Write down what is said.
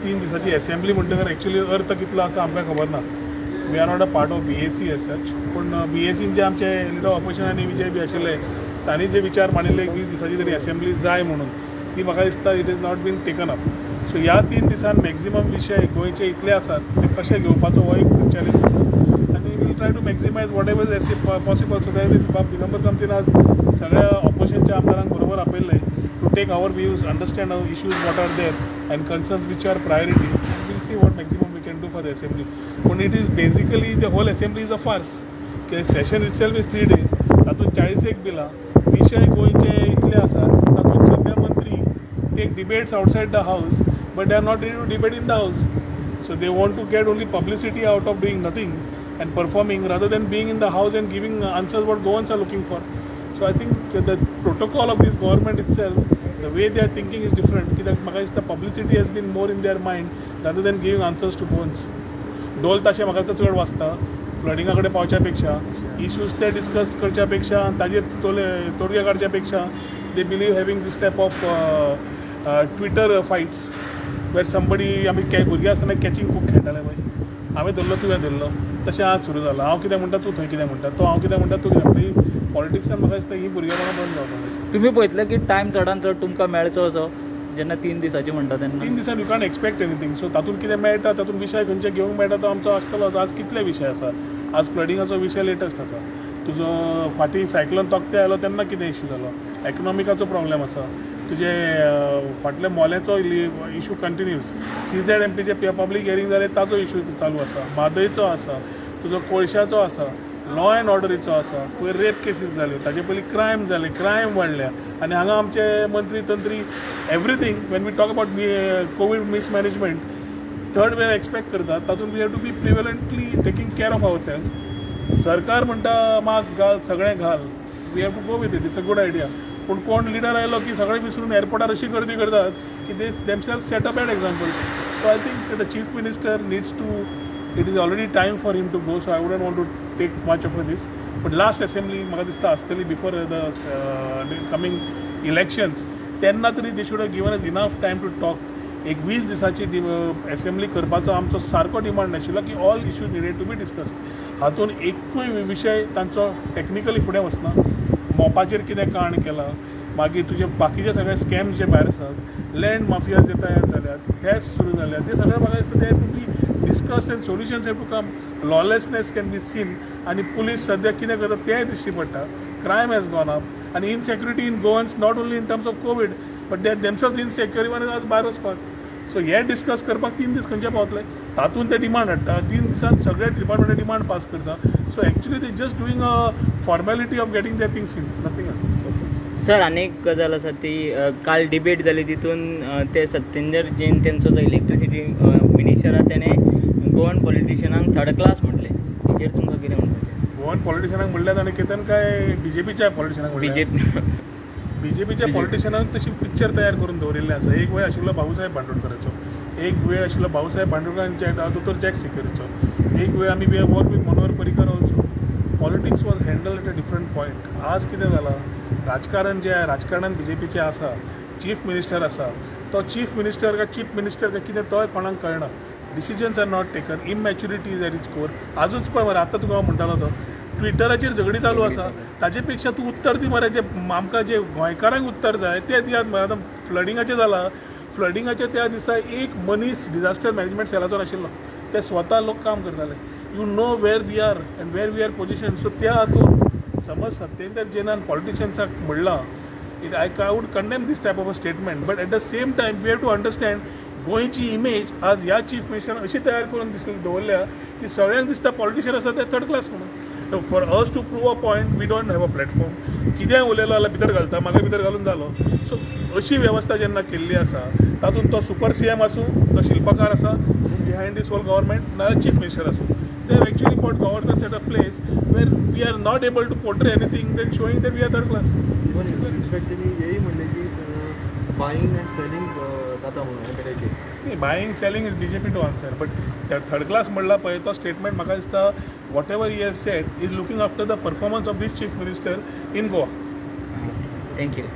3 दिसाची एसेंब्ली म्हणटकर एक्चुअली अर्थ कितलो आसा आमकां खबर ना. We are not a part of BAC as such, पूण बीएसीन जे आमचे लिडर ऑपोजिशन आनी जे बी आशिल्ले, तांणी जे विचार मांडिल्ले, 20 दिसाची तरी एसेंब्ली जाय म्हणून, ती म्हाका दिसता it is not been taken up. So ह्या 3 दिसान मॅक्झिमम विशय गोंयचे इतले आसात, ते कशे घेवपाचो हो एक चॅलेंज आसा आनी we'll try to maximize whatever is possible. So त्या बाब दिगंबर कामतीन आज सगळ्या ऑपोजिशनच्या आमदारांक बरोबर आपयल्ले to take our views, understand our issues, what are there and concerns which are priority. We'll see what maximum we can do for the assembly. पूण it is basically, the whole assembly is a farce. की session itself is 3 days, तातूंत 40 एक बिलां, विशय गोंयचे इतले आसात, तातूंत सद्या मंत्री take debates outside the house, but they are not ready to debate in the house. So they want to get only publicity out of doing nothing and performing rather than being in the house and giving answers what Goans are looking for. So I think the protocol of this government itself, the way they are thinking is different. कित्याक म्हाका दिसता publicity has been more in their mind rather than giving answers to Goans. ढोल ताशे म्हाका दिसता चड वाजता फ्लडिंगा कडेन पावच्या पेक्षा, इश्यूज ते डिस्कस करच्या पेक्षा, ताजेर तोले तोडगे काडच्या पेक्षा, they believe having this type of Twitter fights where somebody, आमी भुरगीं आसतना कॅचिंग खूब खेळटाले पळय, हांवें धरलो, तुवें धरलो, तशें आज सुरू जालां. हांव कितें म्हणटा, तूं थंय कितें म्हणटा, तो हांव कितें म्हणटा, तूं कितें म्हणटा. ही पॉलिटिक्सान म्हाका दिसता ही भुरगेपणां बंद जावपाक जाय. तुमी पळयतले की टायम चडान चड तुमकां मेळचो असो जेन्ना 3 दिसाची म्हणटा तेन्ना? 3 दिसान you can't expect anything. So तातूंत कितें मेळटा, तातूंत विशय खंयचे घेवंक मेळटा, तो आमचो आसतलो. आज कितले विशय आसा? आज फ्लडिंगाचो विशय लेटस्ट आसा तुजो. फाटीं सायक्लोन तोक्ते आयलो तेन्ना कितें इश्यू जालो, इकनॉमिकाचो प्रॉब्लेम आसा तुजे, फाटले मोल्याचो इशू कंटिन्यूज, सीझेडएमपीचे पब्लीक हियरींग जालें ताचो इशू चालू आसा, म्हादयचो आसा तुजो, कोळशाचो आसा, लॉ एंड ऑर्डरीचो आसा, पयर रेप केसीस जाल्यो, ताजे पयलीं क्रायम जाले, क्रायम वाडल्या आनी हांगा आमचे मंत्री तंत्री, everything, when we talk about Covid mismanagement, third wave expect करतात, तातूंत we have to be prevalently taking care of ourself. सरकार म्हणटा मास्क घाल, सगळें घाल, we have to go with it, it's a good idea. पूण कोण लिडर आयलो की सगळें विसरून एअरपोर्टार अशी गर्दी करतात की they themself set a bad example. So I think the chief minister needs to, it is already time for him to go, so I wouldn't want to take much of this. But last assembly म्हाका दिसता आसतली before the coming elections, तेन्ना तरी they should have given us enough time to talk. एक 20 दिसाची assembly करपाचो आमचो सारको डिमांड आशिल्लो की all issues needed to be discussed. हातून एकूय विशय तांचो टॅक्निकली फुडें वचना. मोपाचेर कितें काण केलां, मागीर तुजे बाकीचे सगळे स्कॅम जे भायर आसात, लँड माफिया जे तयार जाल्यात, थेफ्ट सुरू जाल्यात, ते सगळे म्हाका दिसता they have to be discussed and solutions have to come. Lawlessness can be seen आनी पुलीस सद्या कितें करता तेंय दिश्टी पडटा. Crime has gone up आनी insecurity in Goans, not only in terms of Covid, but they themselves insecure even आज भायर वचपाक. सो हें डिस्कस करपाक 3 दीस खंयचे पावतले? तातूंत ते डिमांड हाडटा, 3 दिसान सगळे डिपार्टमेंट डिमांड पास करता. So actually they just doing a formality of getting their things in, nothing else. Sir, आनी एक गजाल आसा ती काल डिबेट जाली, तितून ते सत्येंद्र जैन, तेंचो जो इलेक्ट्रिसिटी मिनिस्टर आहा, तेणें गोवन पॉलिटिशियनांक थर्ड क्लास म्हटलें. हेचेर तुमकां कितें म्हणपाचें? गोवन पॉलिटिशियनाक म्हणल्यार ताणें केतन काय बीजेपीच्या पॉलिटिशियनाक म्हणल्यार? बीजेपी. बीजेपीच्या पॉलिटिशियनान तशी पिक्चर तयार करून दवरिल्लें आसा. एक वेळ आशिल्लो भाऊसाहेब बांदोडकराचो, एक वेळ आशिल्लो भाऊसाहेब बांदोडकर आनी दोतोर जॅक सिकेरीचो, एक वेळ आमी we work with Manohar Parrikar also. Politics was handle at a different point. आज कितें जालां, राजकारण जें राजकारणान बीजेपीचें आसा, चीफ मिनिस्टर आसा, तो चीफ मिनिस्टर काय चीफ मिनिस्टर काय कितें तोय कोणाक कळना. Decisions are not taken, immaturity is at its core. आजूच पळय मरे, आतां तुका हांव म्हणटालो, तो ट्विटराचेर झगडीं चालू आसा, ताजे पेक्षा तूं उत्तर दी मरे. जे आमकां जे गोंयकारांक उत्तर जाय तें दियात मरे. आतां फ्लडिंगाचें जालां, फ्लडिंगाचें त्या दिसा एक मनीस डिजास्टर मॅनेजमेंट सेलाचो नाशिल्लो, ते स्वता लोक काम करताले. You know where we are and where we are position. So त्या हातून समज सत्येंद्र जैनान पॉलिटिशियन्साक म्हणलां, it I would condemn this type of a statement, but at the same time we have to understand गोंयची इमेज आज ह्या चीफ मिनिस्टरान अशी तयार करून दिसली दवरल्या की सगळ्यांक दिसता पॉलिटिशियन आसा ते थर्ड क्लास म्हणून. For us to prove a point, we don't have a platform. कितेंय उलयलो जाल्यार भितर घालता, म्हाका भितर घालून जालो. सो अशी वेवस्था जेन्ना केल्ली आसा, तातूंत तो सुपर सीएम आसूं, तो शिल्पकार आसा बिहायंड दीस होल गव्हर्मेंट, नाजाल्यार चीफ मिनिस्टर आसूं, they have actually put governance at a place where we are not able to portray anything than showing that we are third class. Even in fact तेणी हेय म्हणलें की buying and selling जाता म्हणून एमएलएचे. न्ही, buying selling is BJP to answer, but third class म्हणला पळय, तो स्टेटमेंट म्हाका दिसता whatever he has said is looking after the performance of this chief minister in Goa. Thank you.